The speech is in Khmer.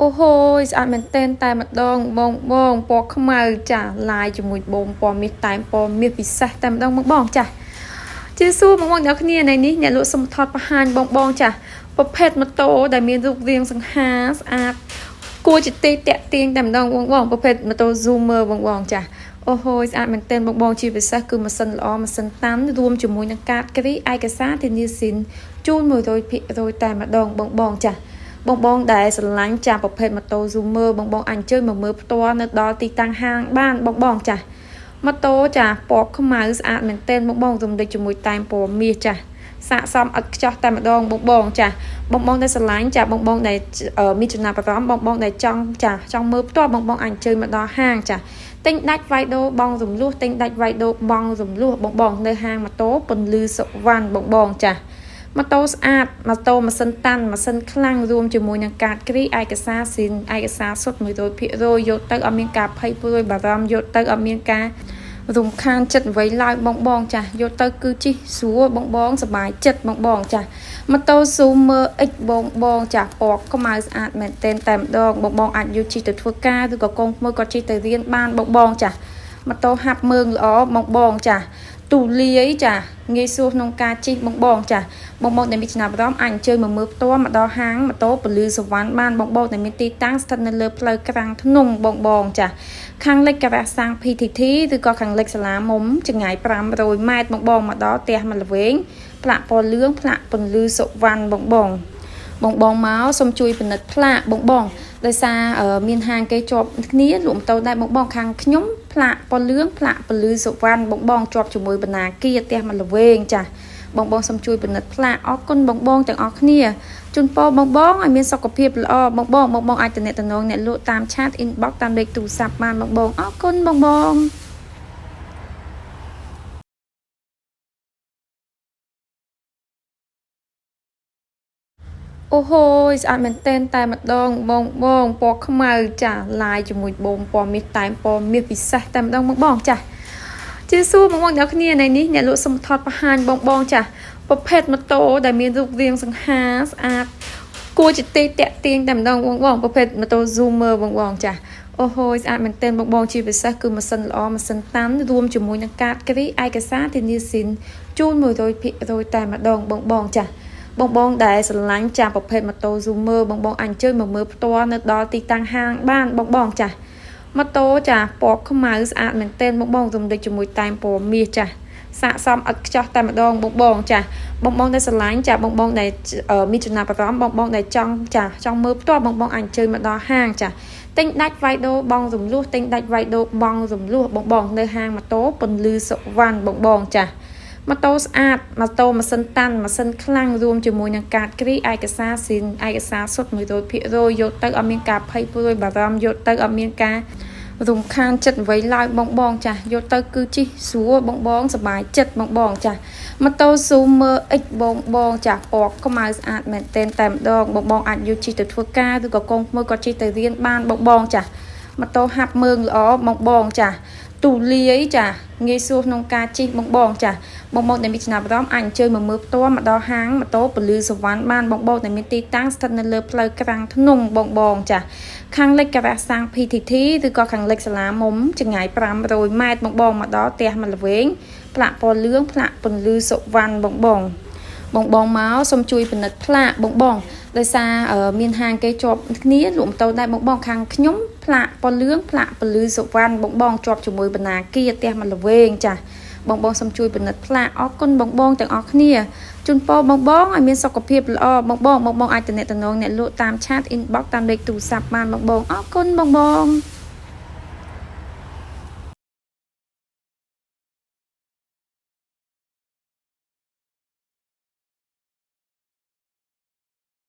អូហូយស្អាតមែនទែនតែម្ដងបងបងពណ៌ខ្មៅចាឡាយជាមួយបងពណ៌មាសតែមពណ៌មាសពិសេសតែម្ដងបងបងចាជាសួរបងបងអ្នកគ្នានៅនេះអ្នកលក់សុំថតបង្ហាញបងបងចាប្រភេទម៉ូតូដែលមានរូបរាងសង្ហាស្អាតគួរជាទីតាក់ទាញតែម្ដងបងបងប្រភេទម៉ូតូ Zoomer បងបងចាអូហូយស្អាតមែនទែនបងបងជាពិសេសគឺម៉ាស៊ីនល្អម៉ាស៊ីនតាន់រួមជាមួយនឹងកាតគ្រីឯកសារធានាស៊ីនជូន100%តែម្ដងបងបងចាបងបងដែលស្រឡាញ់ចាប្រភេទម៉ូតូ Zoomer បងបងអាចអញ្ជើញមកមើលផ្ទាល់នៅដល់ទីតាំងហាងបានបងបងចាម៉ូតូចាពណ៌ខ្មៅស្អាតមែនទែនបងបងរំលេចជាមួយតែមពណ៌មាសចាស័កសមឥតខ្ចោះតែម្ដងបងបងចាបងបងដែលស្រឡាញ់ចាបងបងដែលមានចំណាប់អារម្មណ៍បងបងដែលចង់ចាចង់មើលផ្ទាល់បងបងអាចអញ្ជើញមកដល់ហាងចាទិញដាច់វ៉ៃដូបងរំលោះទិញដាច់វ៉ៃដូបងរំលោះបងបងនៅហាងម៉ូតូពន្លឺសុវណ្ណបងបងចាម៉ូតូស្អាតម៉ូតូម៉ាស៊ីនតាន់ម៉ាស៊ីនខ្លាំងរួមជាមួយនឹងកាតគ្រីឯកសារស៊ីនឯកសារសុទ្ធ100%យកទៅអត់មានការភ័យព្រួយបារម្ភយកទៅអត់មានការរំខានចិត្តអ្វីឡើយបងបងចាស់យកទៅគឺជិះស្រួលបងបងសប្បាយចិត្តបងបងចាស់ម៉ូតូ Zoomer X បងបងចាស់ពណ៌ខ្មៅស្អាតមែនទែនតែម្ដងបងបងអាចយកជិះទៅធ្វើការឬក៏កូនក្មួយគាត់ជិះទៅរៀនបានបងបងចាស់ម៉ូតូហាប់មើងល្អបងបងចាស់ទូលាយចាងាយស្រួលក្នុងការជិះបងបងចាបងបងដែលមានចំណាប់អារម្មណ៍អាចអញ្ជើញមកមើលផ្ទាល់មកដល់ហាងម៉ូតូពលឺសវណ្ណបានបងបងដែលមានទីតាំងស្ថិតនៅលើផ្លូវក្រាំងធ្នង់បងបងចាខាងលិចការ៉ាសាំង PTT ឬក៏ខាងលិចសាលាមុំចម្ងាយ500ម៉ែត្របងបងមកដល់ផ្ទះមួយល្វែងផ្លាកពណ៌លឿងផ្លាកពន្លឺសុវណ្ណបងបងបងបងមកសូមជួយពិនិត្យផ្លាកបងបងដោយសារមានហាងគេជាប់គ្នាលក់ម៉ូតូដែរបងបងខាងខ្ញុំផ្លាកពណ៌លឿងផ្លាកពន្លឺសុវណ្ណបងបងជាប់ជាមួយបណ្ណាគារផ្ទះមួយល្វែងចាបងបងសូមជួយពិនិត្យផ្លាកអរគុណបងបងទាំងអស់គ្នាជូនពរបងបងឲ្យមានសុខភាពល្អបងបងបងបងអាចទំនាក់ទំនងអ្នកលក់តាម chat inbox តាមលេខទូរស័ព្ទបានបងបងអរគុណបងបងអូហូយស្អាតមែនទែនតែម្ដងបងបងពណ៌ខ្មៅចាឡាយជាមួយបងពណ៌មាសតែមពណ៌មាសពិសេសតែម្ដងបងបងចាជាសួរបងបងអ្នកគ្នានៅនេះអ្នកលក់សុំថតបង្ហាញបងបងចាប្រភេទម៉ូតូដែលមានរូបរាងសង្ហាស្អាតគួរជាទីតាក់ទាញតែម្ដងបងបងប្រភេទម៉ូតូ Zoomer បងបងចាអូហូយស្អាតមែនទែនបងបងជាពិសេសគឺម៉ាស៊ីនល្អម៉ាស៊ីនតាន់រួមជាមួយនឹងកាតគ្រីឯកសារធានាស៊ីនជូន100%តែម្ដងបងបងចាបងបងដែលស្រឡាញ់ចាប្រភេទម៉ូតូ Zoomer បងបងអាចអញ្ជើញមកមើលផ្ទាល់នៅដល់ទីតាំងហាងបានបងបងចាម៉ូតូចាពណ៌ខ្មៅស្អាតមែនទែនបងបងរំលេចជាមួយតែមពណ៌មាសចាស័កសមឥតខ្ចោះតែម្ដងបងបងចាបងបងដែលស្រឡាញ់ចាបងបងដែលមានចំណាប់អារម្មណ៍បងបងដែលចង់ចាចង់មើលផ្ទាល់បងបងអាចអញ្ជើញមកដល់ហាងចាទិញដាច់វ៉ៃដូបងរំលោះទិញដាច់វ៉ៃដូបងរំលោះបងបងនៅហាងម៉ូតូពន្លឺសុវណ្ណបងបងចាម៉ូតូស្អាតម៉ូតូម៉ាស៊ីនតាន់ម៉ាស៊ីនខ្លាំងរួមជាមួយនឹងកាតគ្រីឯកសារស៊ីនឯកសារសុទ្ធ100%យកទៅអត់មានការភ័យព្រួយបារម្ភយកទៅអត់មានការរំខានចិត្តអ្វីឡើយបងបងចាយកទៅគឺជិះស្រួលបងបងសប្បាយចិត្តបងបងចាម៉ូតូ Zoomer X បងបងចាពណ៌ខ្មៅស្អាតមែនទែនតែម្ដងបងបងអាចយកជិះទៅធ្វើការឬក៏កូនក្មួយគាត់ជិះទៅរៀនបានបងបងចាម៉ូតូហាប់មើងល្អបងបងចាទូលាយចាងាយស្រួលក្នុងការជិះបងបងចាបងបងដែលមានចំណាប់អារម្មណ៍អាចអញ្ជើញមកមើលផ្ទាល់មកដល់ហាងម៉ូតូពលឺសវណ្ណបានបងបងដែលមានទីតាំងស្ថិតនៅលើផ្លូវក្រាំងធ្នង់បងបងចាខាងលិចការ៉ាសាំង PTT ឬក៏ខាងលិចសាលាមុំចម្ងាយ500ម៉ែត្របងបងមកដល់ផ្ទះមួយល្វែងផ្លាកពណ៌លឿងផ្លាកពន្លឺសុវណ្ណបងបងបងបងមកសូមជួយពិនិត្យផ្លាកបងបងដោយសារមានហាងគេជាប់គ្នាលក់ម៉ូតូដែរបងបងខាងខ្ញុំផ្លាកពណ៌លឿងផ្លាកពន្លឺសុវណ្ណបងបងជាប់ជាមួយបណ្ណាគារផ្ទះមួយល្វែងចាបងបងសូមជួយពិនិត្យផ្លាកអរគុណបងបងទាំងអស់គ្នាជូនពរបងបងឲ្យមានសុខភាពល្អបងបងបងបងអាចទំនាក់ទំនងអ្នកលក់តាម chat inbox តាមលេខទូរស័ព្ទបានបងបងអរគុណបងបង។